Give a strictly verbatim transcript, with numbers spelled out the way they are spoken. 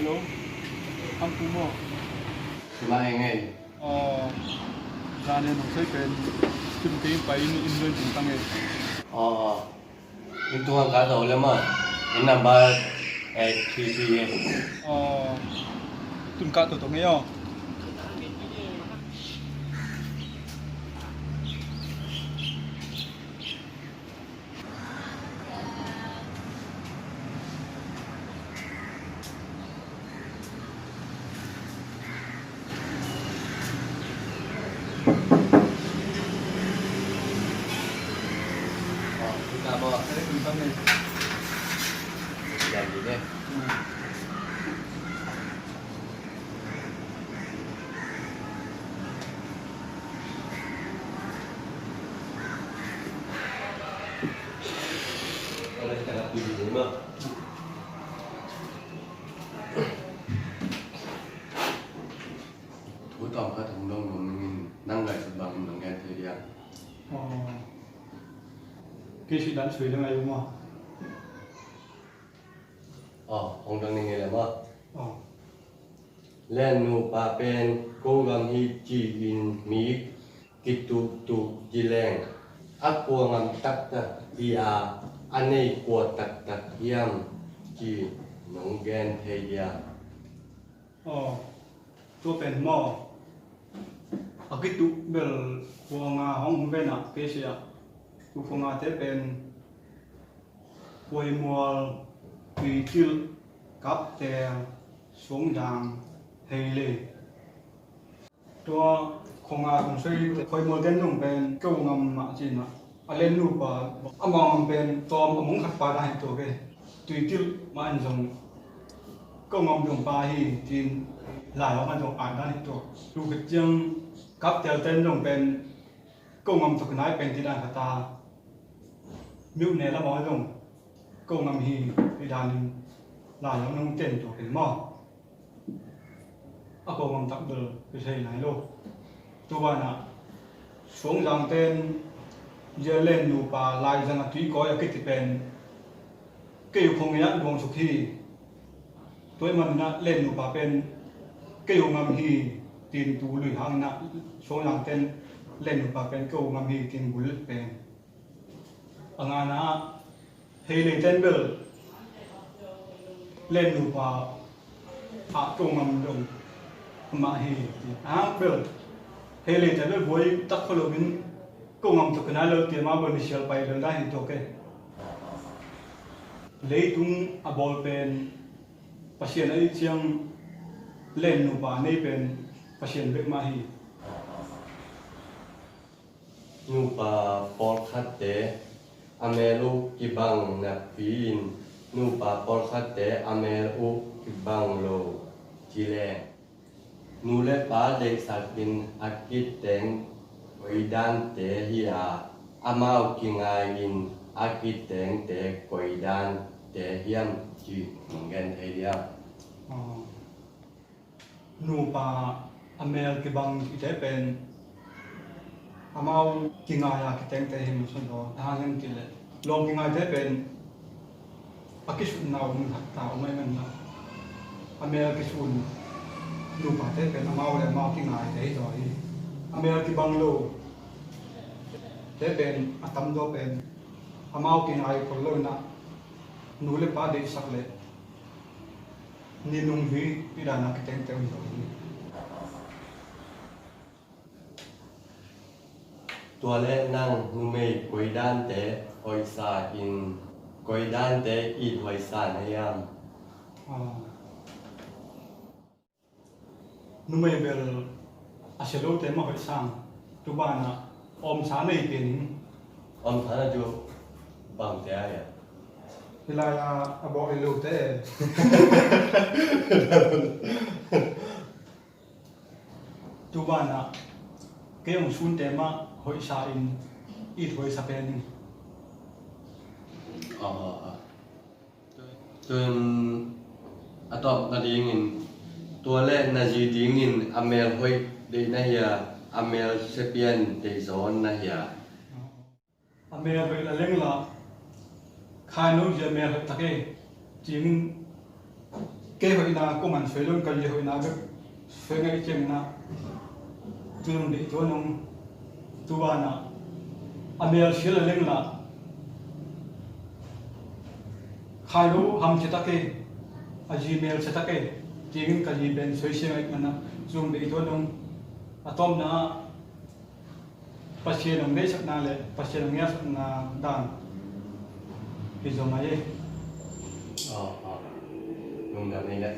Ang pu maw? Sima eng ei. Aw, zan en hong sei pen, sim kei pai in, in luen tung tang ei. Aw, aw. In tung ang ka to le maw. In number eight three three ei. Aw, tun ka to tong ei aw. Thu tawm khat hong dong nuam ning in, nang ngaihsut bangin nong gen thei diam? Aw, kei sih dan sui le ngai uh maw? Aw, hong dong ning ei le maw? Aw. Len nupa pen ko gam hi ci-in mi kituktuk ci leng, a kua gam taktak hi a, a nei kua taktak hiam ci nong gen thei diam? Aw, tua pen maw, a kituk bel khua nga hong um ve na, kei sih ah. Tua khua ngate pen Khuaimual, Tuitilh, Kaptel, Suangzang, Heilei. Tua khua nga kong sei, Khuaimual ten zong pen ko gam mah ci-in ah, a len nupa, amau gam pen tawm a mong khat pa dan hi tua ve. Tuitilh mah in zong ko gam zong pa hi ci-in lai hong a zong at dan hi tua. Tua khit ciang Kaptel ten zong pen ko gam tawh kinai pen ci dan khat a, miuh ne lamah zong ko gam hi ci danin lai hong nong ten tua pen maw? A ko gam tak bel kisei lai lo. Tua banah Suangzang ten zia len nupa Laizang a Tuikawi a kiti pen kei uh khong in ah duang suk hi. Tua ahih manin ah len nupa pen kei uh gam hi, tin tu lui hangin ah Suangzang ten len nupa pen kei uh gam hi, tin bul pen. A ngana ah Heilei ten bel len nupa ah ko gam dong amah hi, ti. A bel Heilei ten bel buai tak kholo in ko gam tawh kinai lo ti, amah bel misial pai bel dan hi tua kei. Leitung a bawl pen Pasian a ih ciang len nupa nei pen Pasian bek mah hi. Nupa pawlkhatte a mel uh kibang napi-in nupa pawlkhatte a mel uh kibang lo ci leng, nu le pa deihsakin a kiteng koidante hi a, amau kingai-in a kitengte koidante hiam ci nong gen thei diam? Aw. Nupa a mel kibang cihte pen amau kingai a kitengte hi maw, sawt lo. A hang hiam cih leh lawm kingaite pen a kisutna um, thakta um ahih manin a mel kisun nupate pen amau le amau kingaite hi zaw hi. A mel kibang lo te pen a tamzaw pen amau kingai khol lo in a, nu le pa deihsak le ni nung zui pi dan a kitengte uh hi zaw hi. Tua leh nang numei koidante hoihsa in, koidante it hoihsa na hiam? Ah. Numei bel a sia lote mah hoih sang, tu banah a omsa nei pen in. Omsa na cu bangte a hia? Hih lai-a a bawh hi lote. Tu banah kei hong sunte mah hoihsa in, it hoihsa pen in. Ah, ah, ah. Tun a tawp nadingin, tua leh na zi dingin a mel hoih deih na hia, a mel siapian deih zaw na hia? A mel hoih la leng la, khai no zia mel hoih tak e, cingin Kei hoihna kuaman soi lo, ka zi hoihna bek soi ngei ciangin ah, tu zong deih tuan ung. Tu banah a mel sia le leng lah khai lo ham sia ta kei, a zi mel sia ta kei, tingin ka zi pen soi sia ngei manah tu zong deih tuan ung. A tawpna ah Pasian hong deihsakna le Pasian hong ngiasakna dan hi zong a hi. Aw, aw. Lungdam ni le.